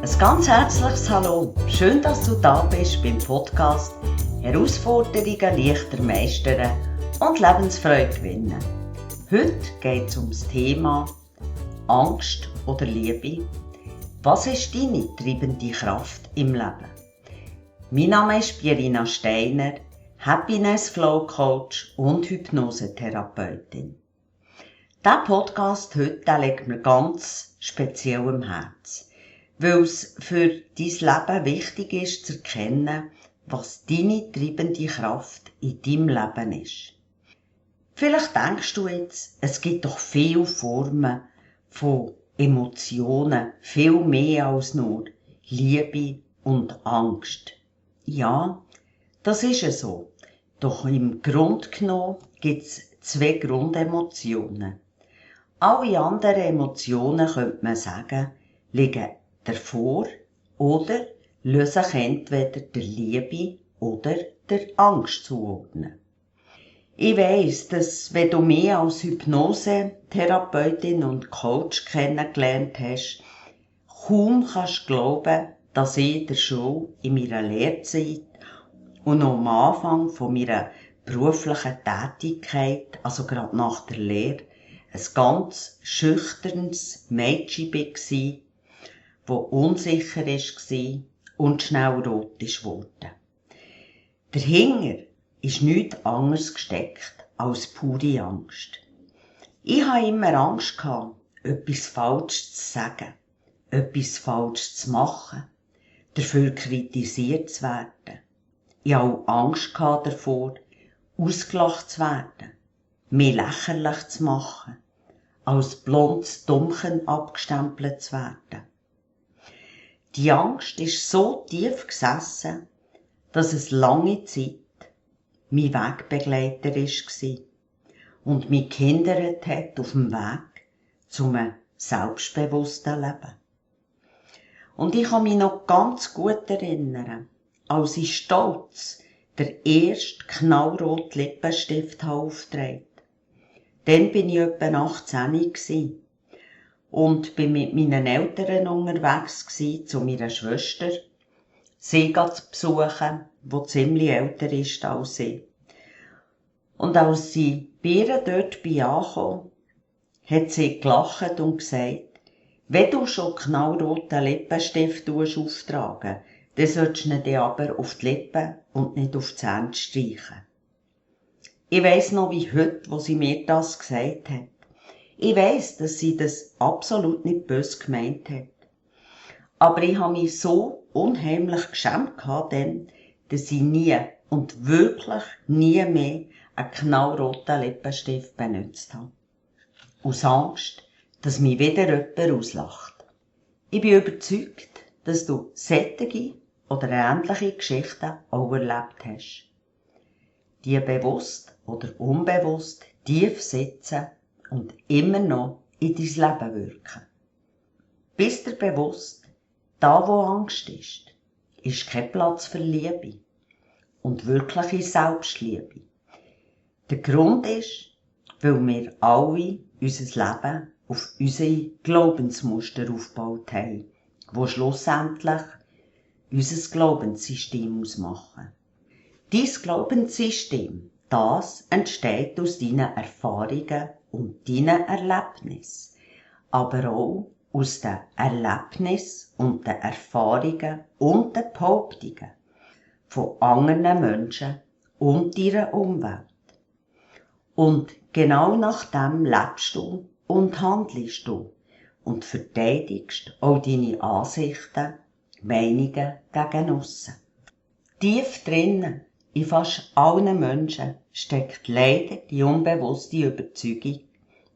Ein ganz herzliches Hallo. Schön, dass du da bist beim Podcast Herausforderungen leichter meistern und Lebensfreude gewinnen. Heute geht es um das Thema Angst oder Liebe. Was ist deine treibende Kraft im Leben? Mein Name ist Pierina Steiner, Happiness Flow Coach und Hypnosetherapeutin. Dieser Podcast heute liegt mir ganz speziell am Herzen, weil es für dein Leben wichtig ist zu erkennen, was deine treibende Kraft in deinem Leben ist. Vielleicht denkst du jetzt, es gibt doch viele Formen von Emotionen, viel mehr als nur Liebe und Angst. Ja, das ist es so. Doch im Grunde genommen gibt es 2 Grundemotionen. Alle anderen Emotionen, könnte man sagen, liegen davor oder lassen sich entweder der Liebe oder der Angst zuordnen. Ich weiss, dass wenn du mich als Hypnosetherapeutin und Coach kennengelernt hast, kaum kannst glauben, dass ich in der Schule in meiner Lehrzeit und noch am Anfang von meiner beruflichen Tätigkeit, also gerade nach der Lehre, ein ganz schüchternes Mädchen war, das unsicher war und schnell rot ist geworden. Dahinter ist nichts anderes gesteckt als pure Angst. Ich hatte immer Angst, etwas Falsches zu sagen, etwas Falsches zu machen, dafür kritisiert zu werden. Ich hatte auch Angst davor, ausgelacht zu werden, mich lächerlich zu machen, als blondes Dummchen abgestempelt zu werden. Die Angst ist so tief gesessen, dass es lange Zeit mein Wegbegleiter war und mich gehindert hat auf dem Weg zu einem selbstbewussten Leben. Und ich kann mich noch ganz gut erinnern, als ich stolz der erste knallrote Lippenstift aufgetragen. Dann bin ich etwa 18 und bin mit meinen Eltern unterwegs zu meiner Schwester, sie zu besuchen, die ziemlich älter ist als ich. Und als sie bei ihr dort angekommen, hat sie gelacht und gesagt, wenn du schon knallroten Lippenstift auftragen, dann solltest du ihn aber auf die Lippen und nicht auf die Zähne streichen. Ich weiss noch wie heute, wo sie mir das gesagt hat. Ich weiss, dass sie das absolut nicht böse gemeint hat. Aber ich habe mich so unheimlich geschämt dann, dass ich nie und wirklich nie mehr einen knallroten Lippenstift benutzt habe. Aus Angst, dass mich wieder jemand auslacht. Ich bin überzeugt, dass du solche oder ähnliche Geschichten auch erlebt hast, die bewusst oder unbewusst tief sitzen und immer noch in dein Leben wirken. Bist dir bewusst, da wo Angst ist kein Platz für Liebe und wirkliche Selbstliebe. Der Grund ist, weil wir alle unser Leben auf unsere Glaubensmuster aufgebaut haben, die schlussendlich unser Glaubenssystem ausmachen. Dein Glaubenssystem, das entsteht aus deinen Erfahrungen und deinen Erlebnissen, aber auch aus den Erlebnissen und den Erfahrungen und den Behauptungen von anderen Menschen und deiner Umwelt. Und genau nach dem lebst du und handelst du und verteidigst auch deine Ansichten, Meinungen gegen aussen. Tief drinnen, in fast allen Menschen, steckt leider die unbewusste Überzeugung,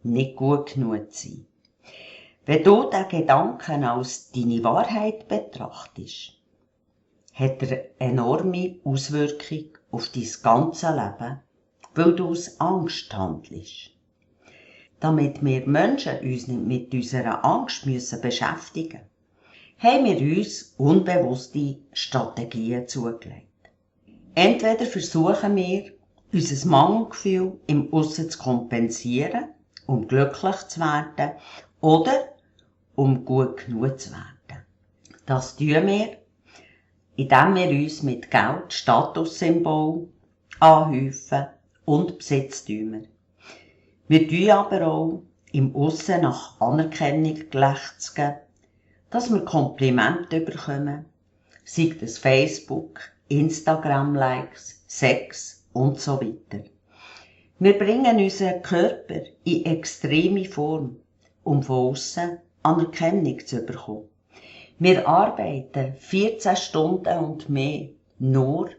nicht gut genug zu sein. Wenn du den Gedanken als deine Wahrheit betrachtest, hat er enorme Auswirkungen auf dein ganze Leben, weil du aus Angst handelst. Damit wir Menschen uns nicht mit unserer Angst beschäftigen müssen, haben wir uns unbewusste Strategien zugelegt. Entweder versuchen wir, unser Mangelgefühl im Aussen zu kompensieren, um glücklich zu werden, oder um gut genug zu werden. Das tun wir, indem wir uns mit Geld Statussymbol anhäufen und Besitztümer. Wir tun aber auch im Aussen nach Anerkennung lechzen, dass wir Komplimente bekommen, sei das Facebook, Instagram-Likes, Sex und so weiter. Wir bringen unseren Körper in extreme Form, um von aussen Anerkennung zu bekommen. Wir arbeiten 14 Stunden und mehr, nur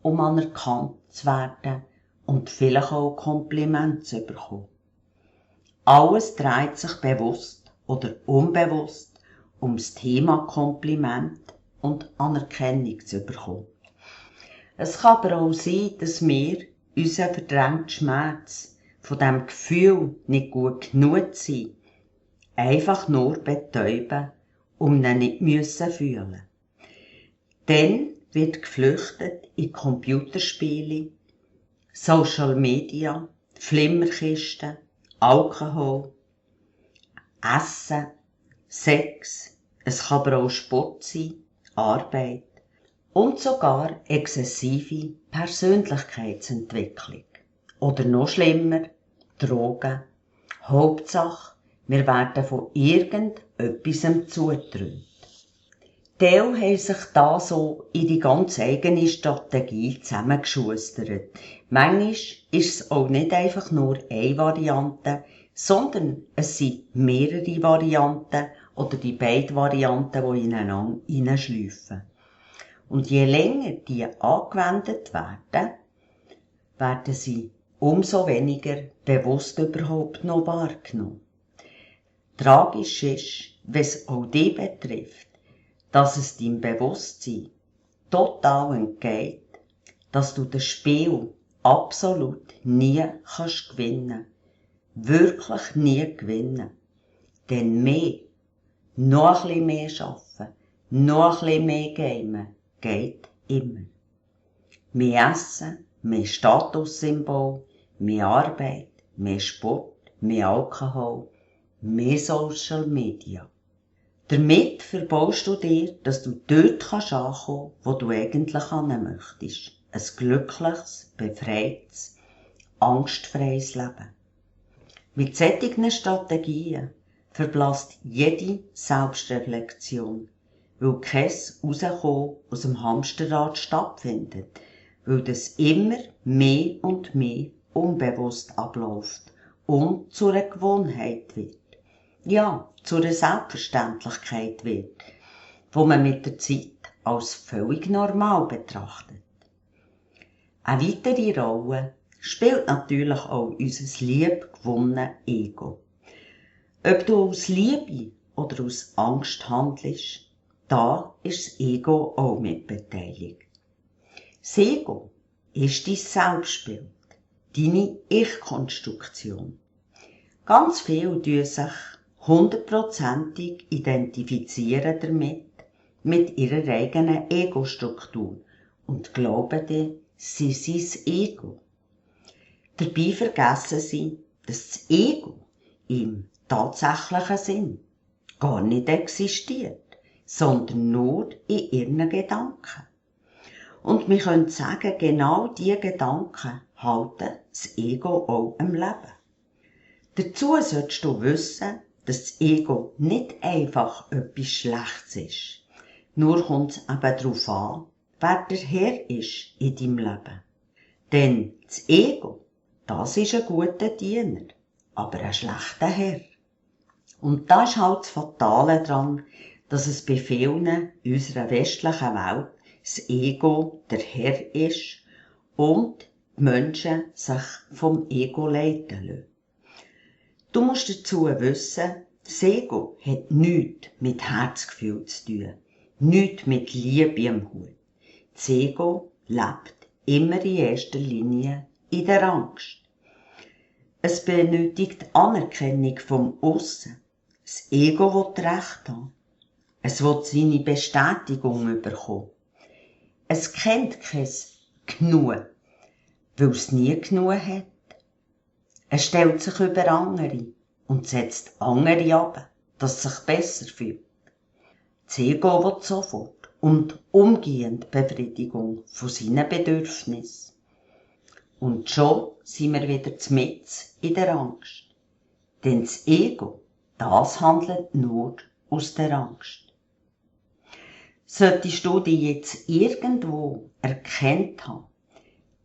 um anerkannt zu werden und vielleicht auch Komplimente zu bekommen. Alles dreht sich bewusst oder unbewusst ums Thema Kompliment und Anerkennung zu bekommen. Es kann aber auch sein, dass wir unseren verdrängten Schmerz von dem Gefühl, nicht gut genug zu sein, einfach nur betäuben, um ihn nicht müssen fühlen. Dann wird geflüchtet in Computerspiele, Social Media, Flimmerkisten, Alkohol, Essen, Sex, es kann aber auch Sport sein, Arbeit und sogar exzessive Persönlichkeitsentwicklung. Oder noch schlimmer, Drogen. Hauptsache, wir werden von irgendetwas zugetrönt. Teil haben sich da so in die ganz eigene Strategie zusammengeschustert. Manchmal ist es auch nicht einfach nur eine Variante, sondern es sind mehrere Varianten oder die beiden Varianten, die ineinander hineinschleifen. Und je länger die angewendet werden, werden sie umso weniger bewusst überhaupt noch wahrgenommen. Tragisch ist, wenn es auch die betrifft, dass es deinem Bewusstsein total entgeht, dass du das Spiel absolut nie kannst gewinnen. Wirklich nie gewinnen. Denn mehr, noch ein bisschen mehr arbeiten, noch ein bisschen mehr gamen, geht immer. Mehr Essen, mehr Statussymbol, mehr Arbeit, mehr Sport, mehr Alkohol, mehr Social Media. Damit verbaust du dir, dass du dort ankommen kannst, wo du eigentlich hin möchtest. Ein glückliches, befreites, angstfreies Leben. Mit solchen Strategien verblasst jede Selbstreflexion, weil kein Rauskommen aus dem Hamsterrad stattfindet, weil das immer mehr und mehr unbewusst abläuft und zu einer Gewohnheit wird. Ja, zu einer Selbstverständlichkeit wird, wo man mit der Zeit als völlig normal betrachtet. Eine weitere Rolle spielt natürlich auch unser liebgewonnenes Ego. Ob du aus Liebe oder aus Angst handelst, da ist das Ego auch mit beteiligt. Das Ego ist dein Selbstbild, deine Ich-Konstruktion. Ganz viele tun sich 100%ig identifizieren damit, mit ihrer eigenen Ego-Struktur und glauben dann, sie sind das Ego. Dabei vergessen sie, dass das Ego im tatsächlichen Sinn gar nicht existiert, sondern nur in ihren Gedanken. Und wir können sagen, genau diese Gedanken halten das Ego auch am Leben. Dazu solltest du wissen, dass das Ego nicht einfach etwas Schlechtes ist. Nur kommt es eben darauf an, wer der Herr ist in deinem Leben. Denn das Ego, das ist ein guter Diener, aber ein schlechter Herr. Und das ist halt das Fatale daran, dass es bei vielen in unserer westlichen Welt das Ego der Herr ist und die Menschen sich vom Ego leiten lassen. Du musst dazu wissen, das Ego hat nichts mit Herzgefühl zu tun, nichts mit Liebe im Hut. Das Ego lebt immer in erster Linie in der Angst. Es benötigt Anerkennung vom Aussen. Das Ego will Recht haben. Es will seine Bestätigung bekommen. Es kennt kein Genug, weil es nie genug hat. Es stellt sich über andere und setzt andere ab, dass es sich besser fühlt. Das Ego will sofort und umgehend Befriedigung von seinen Bedürfnissen. Und schon sind wir wieder mitten in der Angst. Denn das Ego, das handelt nur aus der Angst. Solltest du dich jetzt irgendwo erkannt haben,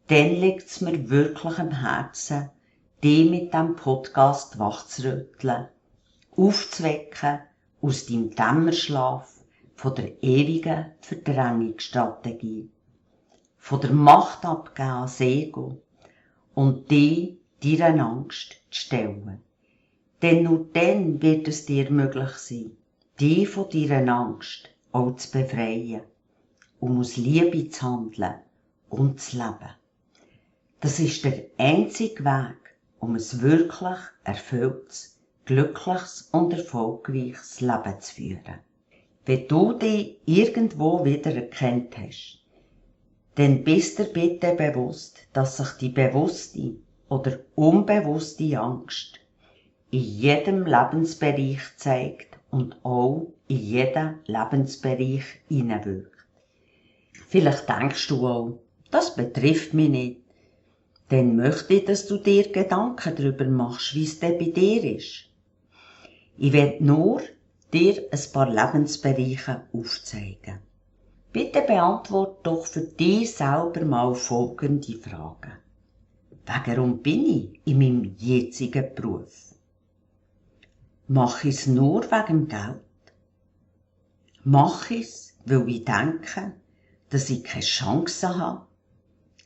dann liegt es mir wirklich am Herzen, dich mit diesem Podcast wachzurütteln, aufzuwecken aus deinem Dämmerschlaf von der ewigen Verdrängungsstrategie, von der Macht abgeben ans Ego und dich deiner Angst zu stellen. Denn nur dann wird es dir möglich sein, dich von deiner Angst auch zu befreien, um aus Liebe zu handeln und zu leben. Das ist der einzige Weg, um ein wirklich erfülltes, glückliches und erfolgreiches Leben zu führen. Wenn du dich irgendwo wieder erkannt hast, dann bist dir bitte bewusst, dass sich die bewusste oder unbewusste Angst in jedem Lebensbereich zeigt und auch in jeden Lebensbereich hineinwirkt. Vielleicht denkst du auch, das betrifft mich nicht. Dann möchte ich, dass du dir Gedanken darüber machst, wie es denn bei dir ist. Ich will nur dir ein paar Lebensbereiche aufzeigen. Bitte beantworte doch für dich selber mal folgende Fragen. Warum bin ich in meinem jetzigen Beruf? Mache ich es nur wegen dem Geld? Mache ich es, weil ich denke, dass ich keine Chance habe,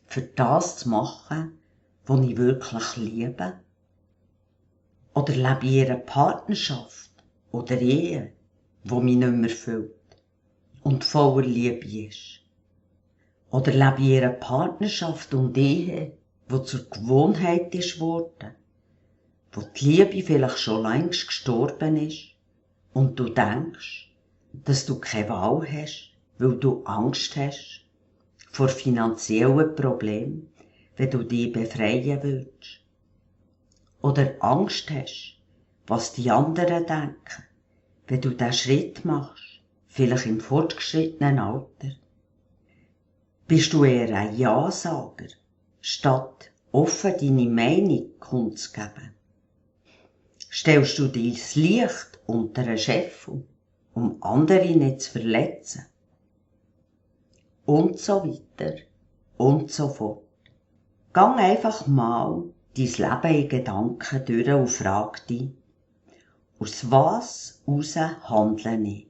für das zu machen, was ich wirklich liebe? Oder lebe ich in einer Partnerschaft oder Ehe, die mich nicht mehr erfüllt und voller Liebe ist? Oder lebe ich in einer Partnerschaft und Ehe, die zur Gewohnheit ist geworden, wo die Liebe vielleicht schon längst gestorben ist und du denkst, dass du keine Wahl hast, weil du Angst hast vor finanziellen Problemen, wenn du dich befreien willst. Oder Angst hast, was die anderen denken, wenn du diesen Schritt machst, vielleicht im fortgeschrittenen Alter. Bist du eher ein Ja-Sager, statt offen deine Meinung kundzugeben? Stellst du dein Licht unter einen Scheffel, um andere nicht zu verletzen? Und so weiter und so fort. Gang einfach mal dein Leben in Gedanken durch und frag dich, aus was heraus handle ich?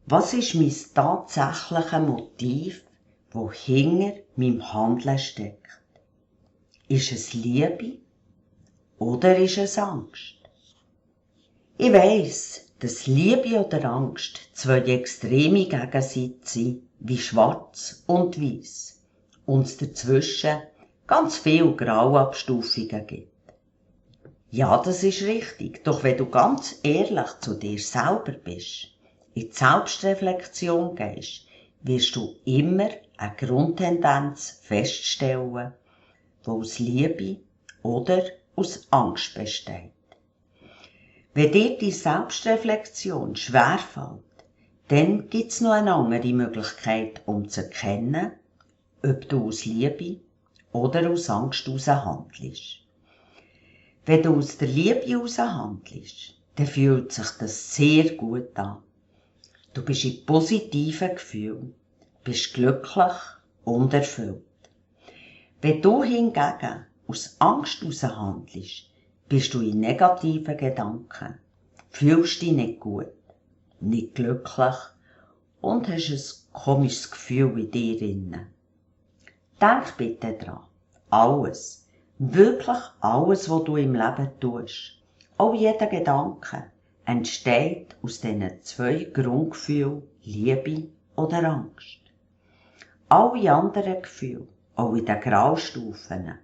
Was ist mein tatsächliches Motiv, das hinter meinem Handeln steckt? Ist es Liebe oder ist es Angst? Ich weiss, dass Liebe oder Angst zwei extreme Gegensätze sind, wie schwarz und weiss, und es dazwischen ganz viele Grauabstufungen gibt. Ja, das ist richtig, doch wenn du ganz ehrlich zu dir selber bist, in die Selbstreflexion gehst, wirst du immer eine Grundtendenz feststellen, die aus Liebe oder aus Angst besteht. Wenn dir die Selbstreflexion schwerfällt, dann gibt's noch eine andere Möglichkeit, um zu erkennen, ob du aus Liebe oder aus Angst heraus handelst. Wenn du aus der Liebe heraus handelst, dann fühlt sich das sehr gut an. Du bist in positiven Gefühlen, bist glücklich und erfüllt. Wenn du hingegen aus Angst heraus handelst, bist du in negativen Gedanken, fühlst dich nicht gut, nicht glücklich und hast ein komisches Gefühl in dir drin. Denk bitte dran, alles, wirklich alles, was du im Leben tust, auch jeder Gedanke, entsteht aus diesen zwei Grundgefühlen, Liebe oder Angst. Alle anderen Gefühle, auch in den Graustufen,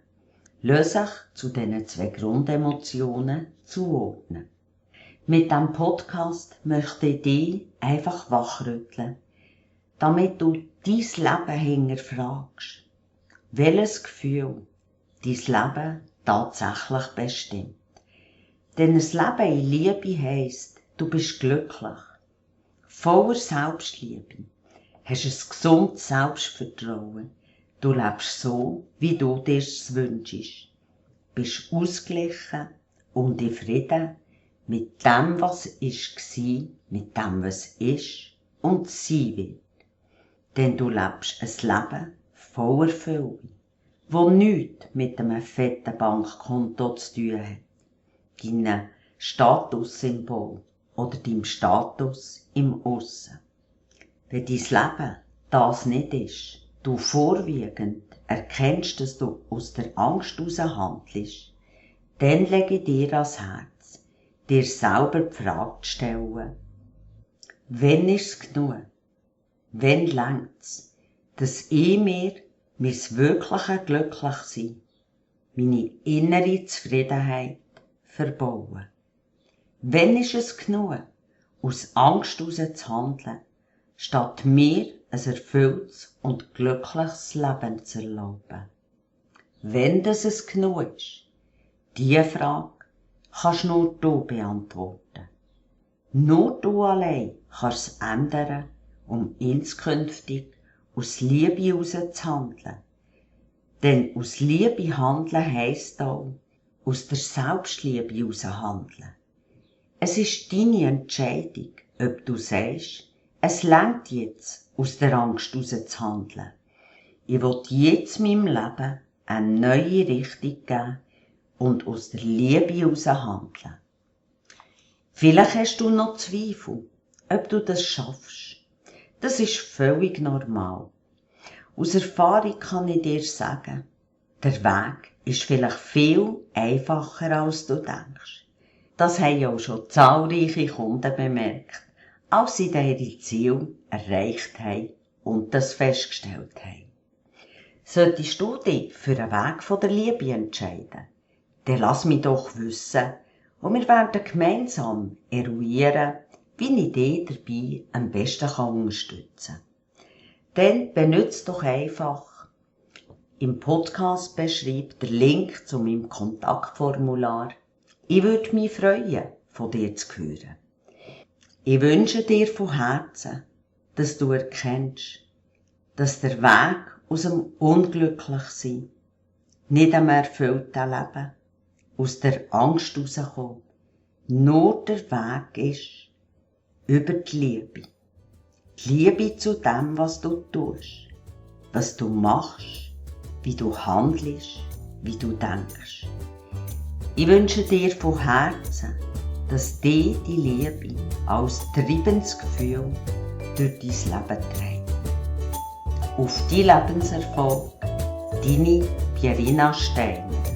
lassen sich zu diesen zwei Grundemotionen zuordnen. Mit diesem Podcast möchte ich dich einfach wachrütteln, damit du dein Leben hinterfragst, welches Gefühl dein Leben tatsächlich bestimmt. Denn ein Leben in Liebe heisst, du bist glücklich, voller Selbstliebe, hast ein gesundes Selbstvertrauen, du lebst so, wie du dir es wünschst, bist ausgeglichen und in Frieden mit dem, was war, mit dem, was ist und sein wird. Denn du lebst ein Leben voller Fülle, wo nichts mit einem fetten Bankkonto zu tun hat, deinem Statussymbol oder deinem Status im Aussen. Wenn dein Leben das nicht ist, du vorwiegend erkennst, dass du aus der Angst heraus handelst, dann lege ich dir ans Herz, dir selber die Frage zu stellen: Wann ist es genug? Wann längt's, dass ich mir mein wirkliches Glücklichsein, meine innere Zufriedenheit verbaue? Wann ist es genug, aus Angst heraus zu handeln, statt mir ein erfülltes und glückliches Leben zu erlauben? Wenn es genug ist, diese Frage kannst nur du beantworten. Nur du allein kannst es ändern, um inskünftig aus Liebe heraus zu handeln. Denn aus Liebe handeln heisst auch, aus der Selbstliebe heraus handeln. Es ist deine Entscheidung, ob du sagst, es reicht jetzt, aus der Angst heraus zu handeln. Ich will jetzt meinem Leben eine neue Richtung geben und aus der Liebe heraus handeln. Vielleicht hast du noch Zweifel, ob du das schaffst. Das ist völlig normal. Aus Erfahrung kann ich dir sagen, der Weg ist vielleicht viel einfacher, als du denkst. Das haben auch schon zahlreiche Kunden bemerkt, als sie ihre Ziele erreicht haben und das festgestellt haben. Solltest du dich für einen Weg von der Liebe entscheiden, dann lass mich doch wissen und wir werden gemeinsam eruieren, wie ich dich dabei am besten unterstützen kann. Dann benutzt doch einfach im Podcast beschreibt den Link zu meinem Kontaktformular. Ich würde mich freuen, von dir zu hören. Ich wünsche dir von Herzen, dass du erkennst, dass der Weg aus dem Unglücklichsein, nicht am erfüllten Leben, aus der Angst herauskommen, nur der Weg ist über die Liebe. Die Liebe zu dem, was du tust, was du machst, wie du handelst, wie du denkst. Ich wünsche dir von Herzen, dass dich die Liebe als treibendes Gefühl durch dein Leben trägt. Auf deinen Lebenserfolg, deine Pierina Steiner.